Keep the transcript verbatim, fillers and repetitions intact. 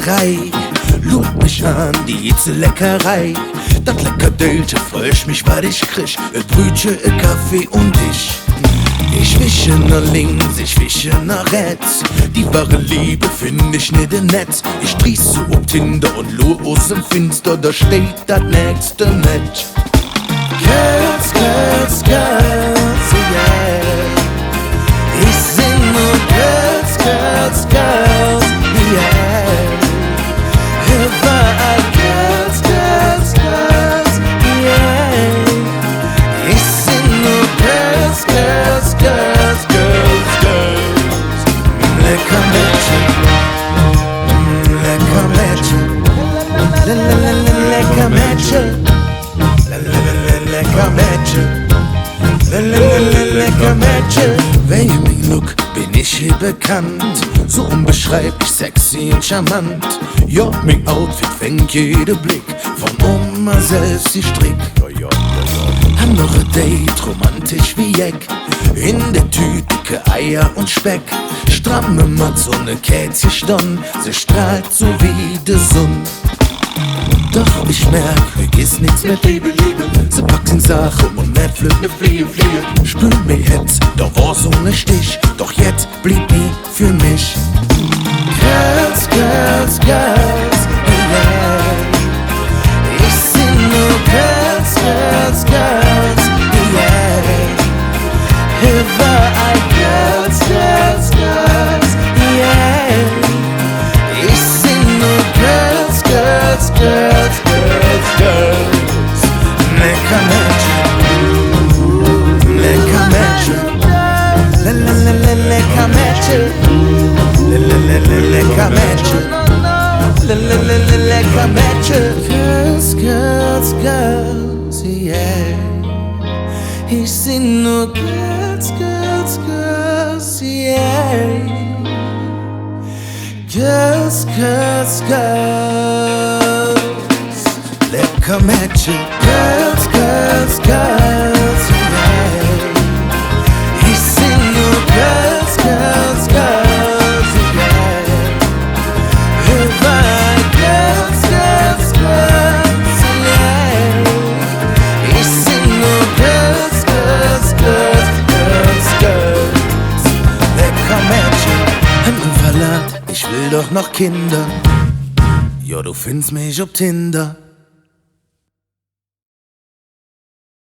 Rei, luurt mich an, die itze Leckerei. Dat lecker Deelche, frög mich, wat ich krigg. E Brütche, e Kaffee un dich. Ich wische noh links, ich wische noh rähts. Die wahre Leev finn ich nit em Netz. Ich drieß su op Tinder un luur us dem Finster, do steiht dat nächste Match. Girls, Girls, Girls, yeah. Ich sinn nor Girls, Girls, Girls, yeah. Üvverall Girls, Girls, Girls, yeah. Ich sinn nor Girls, Girls, Girls, Girls. Lecker Mädche, lecker Mädche, le-, le-, le-, le-, lecker Mädche. Le-, le-, le-, le-, lecker Mädche. Le-, le-, le-, le-, lecker Mädche. För minge Look ben ich hee bekannt. Su umbeschreiblich sexy un charmant. Jo, ming Outfit fängk jede Blick vun umme selvs gestrick. Han noch e Date, romantisch wie jeck. En der Tüt dicke Eier un Speck. Stramme Matz un e Kätzchestonn. Se strahlt su wie de Sonn. Doch ich merk, hee es nix met Leev, Leev. Se pack sing Saach un mäht flöt ne Fleeg, Fleeg. Spür ming Hätz, do wor su ne Stich. Doch jetz bliev die för mich. Girls, Girls, Girls, yeah. Ich sinn nor Girls, Girls, Girls, yeah. Üvverall Girls, Girls, Girls, yeah. Ich sinn nor Girls, Girls, Girls, Girls, Girls. Lecker Mädche, lecker Mädche. Le-, le-, le-, le-, lecker Mädche. Le-, le-, le-, le-, lecker Mädche. Le-, le-, le-, le-, lecker Mädche. Girls, Girls, Girls, yeah. Ich sinn nor Girls, Girls, Girls, yeah. Girls, Girls, Girls. Lecker Mädche. Girls, Girls, Girls, yeah. Ich sinn nor Girls, Girls, Girls, yeah. Üvverall Girls, Girls, Girls, yeah. Ich sinn nor Girls, Girls, Girls, Girls, Girls. Lecker Mädche. Hät mich verlaht, ich well doch noch Kinder. Jo, do finds mich op Tinder.